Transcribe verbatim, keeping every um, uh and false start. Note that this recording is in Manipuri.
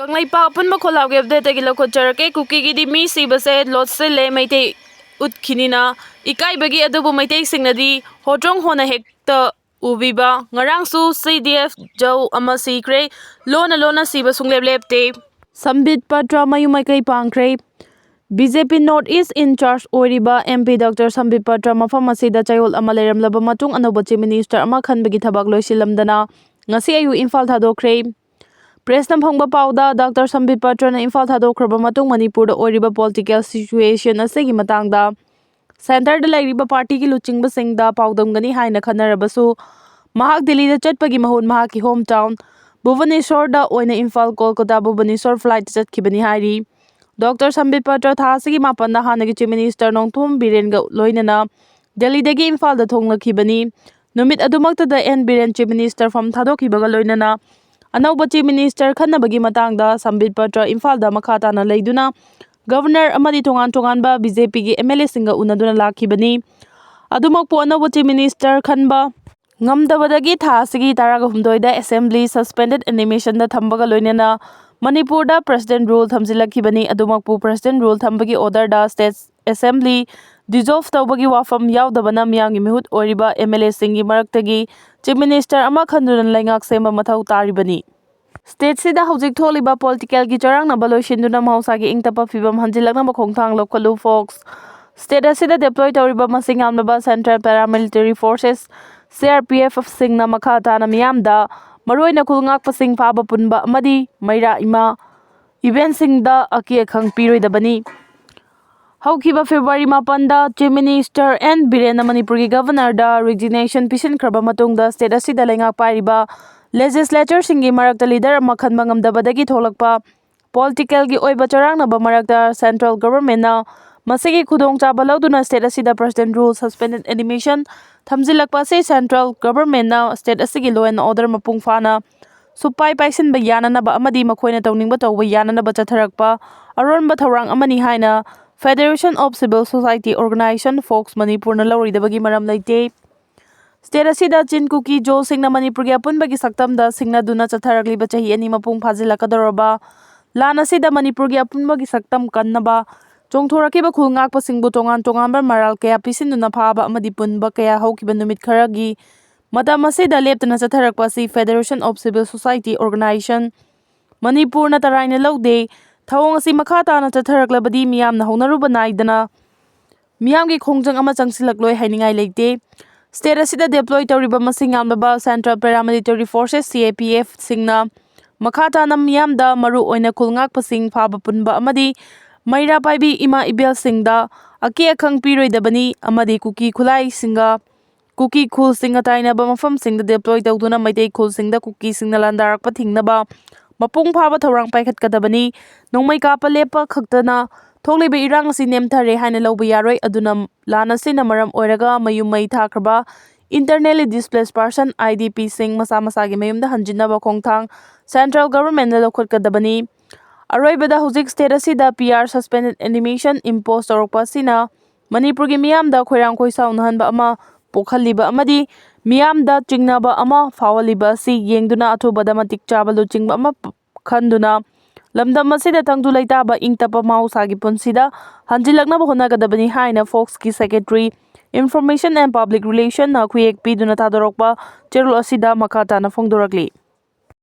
ꯀꯪꯂꯩꯄꯥꯛ ꯑꯄꯨꯟꯕ ꯈꯣꯜꯂꯥꯎꯒꯤ ꯑꯞꯗꯦꯠꯇꯒꯤ ꯂꯧꯈꯠꯆꯔꯛꯀꯦ꯫ ꯀꯨꯀꯤꯒꯤꯗꯤ ꯃꯤ ꯁꯤꯕꯁꯦ ꯂꯣꯠꯁꯤꯜꯂꯦ, ꯃꯩꯇꯩ ꯎꯠꯈꯤꯅꯤꯅ ꯏꯀꯥꯏꯕꯒꯤ, ꯑꯗꯨꯕꯨ ꯃꯩꯇꯩꯁꯤꯡꯅꯗꯤ ꯍꯣꯇ꯭ꯔꯣꯡ ꯍꯣꯟꯅ ꯍꯦꯛꯇ ꯎꯕꯤꯕ꯫ ꯉꯔꯥꯡꯁꯨ ꯁꯤ ꯗꯤ ꯑꯦꯐ ꯖꯧ ꯑꯃ ꯁꯤꯈ꯭ꯔꯦ꯫ ꯂꯣꯟꯅ ꯂꯣꯟꯅ ꯁꯤꯕ ꯁꯨꯡꯂꯦꯞ ꯂꯦꯞꯇꯦ꯫ ꯁꯝꯕꯤꯠ ꯄꯇ꯭ꯔ ꯃꯌꯨꯝ ꯃꯩꯀꯩ ꯄꯥꯡꯈ꯭ꯔꯦ꯫ B J P North East in charge ꯑꯣꯏꯔꯤꯕ M P doctor Sambit Patra ꯃꯐꯝ ꯑꯁꯤꯗ ꯆꯌꯣꯜ ꯑꯃ ꯂꯩꯔꯝꯂꯕ ꯃꯇꯨꯡ ꯑꯅꯧꯕ Chief Minister ꯑꯃ ꯈꯟꯕꯒꯤ ꯊꯕꯛ ꯂꯣꯏꯁꯤꯜꯂꯝꯗꯅ ꯉꯁꯤ ꯑꯌꯨꯛ ꯏꯝꯐꯥꯜ ꯊꯥꯗꯣꯛꯈ꯭ꯔꯦ꯫ ꯄ꯭ꯔꯦꯁꯅ ꯐꯪꯕ ꯄꯥꯎꯗ, ꯗꯣꯛꯇꯔ ꯁꯝꯕꯤꯠ ꯄꯇ꯭ꯔꯅ ꯏꯝꯐꯥꯜ ꯊꯥꯗꯣꯛꯈ꯭ꯔꯕ ꯃꯇꯨꯡ ꯃꯅꯤꯄꯨꯔꯗ ꯑꯣꯏꯔꯤꯕ political situation ꯑꯁꯤꯒꯤ ꯃꯇꯥꯡꯗ ꯁꯦꯟꯇꯔꯗ ꯂꯩꯔꯤꯕ ꯄꯥꯔꯇꯤꯒꯤ ꯂꯨꯆꯤꯡꯕꯁꯤꯡꯗ ꯄꯥꯎꯗꯝꯒꯅꯤ ꯍꯥꯏꯅ ꯈꯟꯅꯔꯕꯁꯨ, ꯃꯍꯥꯛ ꯗꯤꯜꯂꯤꯗ ꯆꯠꯄꯒꯤ ꯃꯍꯨꯠ ꯃꯍꯥꯛꯀꯤ home town ꯚꯨꯕꯅꯦꯁꯣꯔꯗ ꯑꯣꯏꯅ ꯏꯝꯐꯥꯜ ꯀꯣꯜꯀꯇꯥ ꯚꯨꯕꯅꯦꯁꯣꯔ flight ꯆꯠꯈꯤꯕꯅꯤ ꯍꯥꯏꯔꯤ꯫ ꯗꯣꯛꯇꯔ ꯁꯝꯕꯤꯠ ꯄꯇ꯭ꯔ ꯊꯥ ꯑꯁꯤꯒꯤ ꯃꯥꯄꯟꯗ ꯍꯥꯟꯅꯒꯤ Chief Minister ꯅꯣꯡꯊꯣꯝ ꯕꯤꯔꯦꯟꯒ ꯂꯣꯏꯅꯅ ꯗꯦꯜꯂꯤꯗꯒꯤ ꯏꯝꯐꯥꯜꯗ ꯊꯣꯡꯂꯛꯈꯤꯕꯅꯤ꯫ ꯅꯨꯃꯤꯠ ꯑꯗꯨꯃꯛꯇꯗ ꯑꯦꯟ ꯕꯤꯔꯦꯟ Chief Minister ꯐꯝ ꯊꯥꯗꯣꯛꯈꯤꯕꯒ ꯂꯣꯏꯅꯅ ꯑꯅꯧꯕ Chief Minister ꯈꯟꯅꯕꯒꯤ ꯃꯇꯥꯡꯗ ꯁꯝꯕꯤꯠ ꯄꯇ꯭ꯔ ꯏꯝꯐꯥꯜꯗ ꯃꯈꯥ ꯇꯥꯅ ꯂꯩꯗꯨꯅ Governor ꯑꯃꯗꯤ ꯇꯣꯉꯥꯟ ꯇꯣꯉꯥꯟꯕ ꯕꯤ ꯖꯦ ꯄꯤꯒꯤ ꯑꯦꯝ ꯑꯦꯜ ꯑꯦꯁꯤꯡꯒ ꯎꯅꯗꯨꯅ ꯂꯥꯛꯈꯤꯕꯅꯤ꯫ ꯑꯗꯨꯃꯛꯄꯨ ꯑꯅꯧꯕ Chief Minister ꯈꯟꯕ ꯉꯝꯗꯕꯗꯒꯤ ꯊꯥ ꯑꯁꯤꯒꯤ ꯇꯔꯥꯒ ꯍꯨꯝꯗꯣꯏꯗ Assembly suspended animationꯗ ꯊꯝꯕꯒ ꯂꯣꯏꯅꯅ ꯃꯅꯤꯄꯨꯔꯗ President Rule ꯊꯝꯖꯤꯜꯂꯛꯈꯤꯕꯅꯤ꯫ ꯑꯗꯨꯃꯛꯄꯨ President Rule ꯊꯝꯕꯒꯤ orderꯗ State Assembly dissolve ꯇꯧꯕꯒꯤ ꯋꯥꯐꯝ ꯌꯥꯎꯗꯕꯅ ꯃꯤꯌꯥꯝꯒꯤ ꯃꯤꯍꯨꯠ ꯑꯣꯏꯔꯤꯕ ꯑꯦꯝ ꯑꯦꯜ ꯑꯦꯁꯤꯡꯒꯤ ꯃꯔꯛꯇꯒꯤ Chief Minister ꯑꯃ ꯈꯟꯗꯨꯅ ꯂꯩꯉꯥꯛ ꯁꯦꯝꯕ ꯃꯊꯧ ꯇꯥꯔꯤꯕꯅꯤ꯫ Stateꯁꯤꯗ ꯍꯧꯖꯤꯛ ꯊꯣꯛꯂꯤꯕ politicalꯒꯤ ꯆꯔꯥꯡꯅꯕ ꯂꯣꯏꯁꯤꯟꯗꯨꯅ ꯃꯍꯧꯁꯥꯒꯤ ꯏꯪ ꯇꯞꯄ ꯐꯤꯕꯝ ꯍꯟꯖꯤꯜꯂꯛꯅꯕ ꯈꯣꯡꯊꯥꯡ ꯂꯧꯈꯠꯂꯨ꯫ Fox꯫ State ꯑꯁꯤꯗ deploy ꯇꯧꯔꯤꯕ ꯃꯁꯤꯡ ꯌꯥꯝꯂꯕ Central Paramilitary Forces, C R P Fꯁꯤꯡꯅ ꯃꯈꯥ ꯇꯥꯅ ꯃꯤꯌꯥꯝꯗ, ꯃꯔꯨꯑꯣꯏꯅ ꯈꯨꯜ ꯉꯥꯛꯄꯁꯤꯡ ꯐꯥꯕ ꯄꯨꯟꯕ ꯑꯃꯗꯤ ꯃꯩꯔꯥ ꯏꯃꯥ eventꯁꯤꯡꯗ ꯑꯀꯤ ꯑꯈꯪ ꯄꯤꯔꯣꯏꯗꯕꯅꯤ꯫ ꯍꯧꯈꯤꯕ February ꯃꯥꯄꯟꯗ Chief Minister ꯑꯦꯟ ꯕꯤꯔꯦꯟꯅ ꯃꯅꯤꯄꯨꯔꯒꯤ Governorꯗ resignation ꯄꯤꯁꯤꯟꯈ꯭ꯔꯕ ꯃꯇꯨꯡꯗ state ꯑꯁꯤꯗ ꯂꯩꯉꯥꯛ ꯄꯥꯏꯔꯤꯕ legislatureꯁꯤꯡꯒꯤ ꯃꯔꯛꯇ leader ꯑꯃ ꯈꯟꯕ ꯉꯝꯗꯕꯗꯒꯤ ꯊꯣꯛꯂꯛꯄ politicalꯒꯤ ꯑꯣꯏꯕ ꯆꯔꯥꯡꯅꯕ ꯃꯔꯛꯇ Central Governmentꯅ ꯃꯁꯤꯒꯤ ꯈꯨꯗꯣꯡꯆꯥꯕ ꯂꯧꯗꯨꯅ state ꯑꯁꯤꯗ President Rule suspended animation ꯊꯝꯖꯤꯜꯂꯛꯄ ꯑꯁꯤ Central Governmentꯅ state ꯑꯁꯤꯒꯤ law and order ꯃꯄꯨꯡ ꯐꯥꯅ ꯁꯨꯞꯄꯥꯏ ꯄꯥꯏꯁꯤꯟꯕ ꯌꯥꯅꯅꯕ ꯑꯃꯗꯤ ꯃꯈꯣꯏꯅ ꯇꯧꯅꯤꯡꯕ ꯇꯧꯕ ꯌꯥꯅꯅꯕ ꯆꯠꯊꯔꯛꯄ ꯑꯔꯣꯟꯕ ꯊꯧꯔꯥꯡ ꯑꯃꯅꯤ ꯍꯥꯏꯅ Federation of Civil Society Organization, Fox, ꯃꯅꯤꯄꯨꯔꯅ ꯂꯧꯔꯣꯏꯗꯕꯒꯤ ꯃꯔꯝ ꯂꯩꯇꯦ꯫ ꯁ꯭ꯇꯦꯠ ꯑꯁꯤꯗ ꯆꯤꯟ ꯀꯨꯀꯤ ꯖꯣꯁꯤꯡꯅ ꯃꯅꯤꯄꯨꯔꯒꯤ ꯑꯄꯨꯟꯕꯒꯤ ꯁꯛꯇꯝꯗ ꯁꯤꯡꯅꯗꯨꯅ ꯆꯠꯊꯔꯛꯂꯤꯕ ꯆꯍꯤ ꯑꯅꯤ ꯃꯄꯨꯡ ꯐꯥꯖꯤꯜꯂꯛꯀꯗꯧꯔꯕ ꯂꯥꯟ ꯑꯁꯤꯗ ꯃꯅꯤꯄꯨꯔꯒꯤ ꯑꯄꯨꯟꯕꯒꯤ ꯁꯛꯇꯝ ꯀꯟꯅꯕ ꯆꯣꯡꯊꯣꯔꯛꯈꯤꯕ ꯈꯨꯜ ꯉꯥꯛꯄꯁꯤꯡꯕꯨ ꯇꯣꯉꯥꯟ ꯇꯣꯉꯥꯟꯕ ꯃꯔꯥꯜ ꯀꯌꯥ ꯄꯤꯁꯤꯟꯗꯨꯅ ꯐꯥꯕ ꯑꯃꯗꯤ ꯄꯨꯟꯕ ꯀꯌꯥ ꯍꯧꯈꯤꯕ ꯅꯨꯃꯤꯠ ꯈꯔꯒꯤ ꯃꯇꯝ ꯑꯁꯤꯗ ꯂꯦꯞꯇꯅ ꯆꯠꯊꯔꯛꯄ ꯑꯁꯤ Federation of Civil Society Organization ꯃꯅꯤꯄꯨꯔꯅ ꯇꯔꯥꯏꯅ ꯂꯧꯗꯦ꯫ ꯊꯧꯑꯣꯡ ꯑꯁꯤ ꯃꯈꯥ ꯇꯥꯅ ꯆꯠꯊꯔꯛꯂꯕꯗꯤ ꯃꯤꯌꯥꯝꯅ ꯍꯧꯅꯔꯨꯕ ꯅꯥꯏꯗꯅ ꯃꯤꯌꯥꯝꯒꯤ ꯈꯣꯡꯖꯪ ꯑꯃ ꯆꯪꯁꯤꯜꯂꯛꯂꯣꯏ ꯍꯥꯏꯅꯤꯡꯉꯥꯏ ꯂꯩꯇꯦ꯫ ꯁ꯭ꯇꯦꯠ ꯑꯁꯤꯗ deploy ꯇꯧꯔꯤꯕ ꯃꯁꯤꯡ ꯌꯥꯝꯂꯕ Central Paramilitary Forces, C A P F, ꯁꯤꯡꯅ ꯃꯈꯥ ꯇꯥꯅ ꯃꯤꯌꯥꯝꯗ ꯃꯔꯨ ꯑꯣꯏꯅ ꯈꯨꯜ ꯉꯥꯛꯄꯁꯤꯡ ꯐꯥꯕ ꯄꯨꯟꯕ ꯑꯃꯗꯤ ꯃꯩꯔꯥ ꯄꯥꯏꯕꯤ ꯏꯃꯥ ꯏꯕꯦꯜꯁꯤꯡꯗ ꯑꯀꯤ ꯑꯈꯪ ꯄꯤꯔꯣꯏꯗꯕꯅꯤ ꯑꯃꯗꯤ ꯀꯨꯀꯤ ꯈꯨꯂꯥꯏꯁꯤꯡꯒ ꯀꯨꯀꯤ ꯈꯨꯜꯁꯤꯡꯒ ꯇꯥꯏꯅꯕ ꯃꯐꯝꯁꯤꯡꯗ deploy ꯇꯧꯗꯨꯅ ꯃꯩꯇꯩ ꯈꯨꯜꯁꯤꯡꯗ ꯀꯨꯀꯤꯁꯤꯡꯅ ꯂꯥꯟꯗꯥꯔꯛꯄ ꯊꯤꯡꯅꯕ ꯃꯄꯨꯡ ꯐꯥꯕ ꯊꯧꯔꯥꯡ ꯄꯥꯏꯈꯠꯀꯗꯕꯅꯤ꯫ ꯅꯣꯡꯃꯩ ꯀꯥꯞꯄ ꯂꯦꯞꯄ ꯈꯛꯇꯅ ꯊꯣꯛꯂꯤꯕ ꯏꯔꯥꯡ ꯑꯁꯤ ꯅꯦꯝꯊꯔꯦ ꯍꯥꯏꯅ ꯂꯧꯕ ꯌꯥꯔꯣꯏ꯫ ꯑꯗꯨꯅ ꯂꯥꯟ ꯑꯁꯤꯅ ꯃꯔꯝ ꯑꯣꯏꯔꯒ ꯃꯌꯨꯝ ꯃꯩ ꯊꯥꯈ꯭ꯔꯕ internally displaced person, I D P, ꯁꯤꯡ ꯃꯁꯥ ꯃꯁꯥꯒꯤ ꯃꯌꯨꯝꯗ ꯍꯟꯖꯤꯟꯅꯕ ꯈꯣꯡꯊꯥꯡ Central Government ꯅ ꯂꯧꯈꯠꯀꯗꯕꯅꯤ꯫ ꯑꯔꯣꯏꯕꯗ ꯍꯧꯖꯤꯛ ꯁ꯭ꯇꯦꯠ ꯑꯁꯤꯗ P R suspended animation impose ꯇꯧꯔꯛꯄ ꯑꯁꯤꯅ ꯃꯅꯤꯄꯨꯔꯒꯤ ꯃꯤꯌꯥꯝꯗ ꯈꯣꯏꯔꯥꯡ ꯈꯣꯏꯁꯥꯎꯅꯍꯟꯕ ꯑꯃ ꯄꯣꯛꯍꯜꯂꯤꯕ ꯑꯃꯗꯤ ꯃꯤꯌꯥꯝꯗ ꯆꯤꯡꯅꯕ ꯑꯃ ꯐꯥꯎꯍꯜꯂꯤꯕ ꯑꯁꯤ ꯌꯦꯡꯗꯨꯅ ꯑꯊꯨꯕꯗ ꯃꯇꯤꯛ ꯆꯥꯕ ꯂꯨꯆꯤꯡꯕ ꯑꯃ ꯈꯟꯗꯨꯅ ꯂꯝꯗꯝ ꯑꯁꯤꯗ ꯇꯪꯗꯨ ꯂꯩꯇꯥꯕ ꯏꯪ ꯇꯞꯄ ꯃꯍꯧꯁꯥꯒꯤ ꯄꯨꯟꯁꯤꯗ ꯍꯟꯖꯤꯜꯂꯛꯅꯕ ꯍꯣꯠꯅꯒꯗꯕꯅꯤ ꯍꯥꯏꯅ ꯐꯣꯛꯁꯀꯤ Secretary Information and Public Relation ꯅ ꯈꯨꯌꯦꯛ ꯄꯤꯗꯨꯅ ꯊꯥꯗꯣꯔꯛꯄ ꯆꯦꯔꯣꯜ ꯑꯁꯤꯗ ꯃꯈꯥ ꯇꯥꯅ ꯐꯣꯡꯗꯣꯔꯛꯂꯤ꯫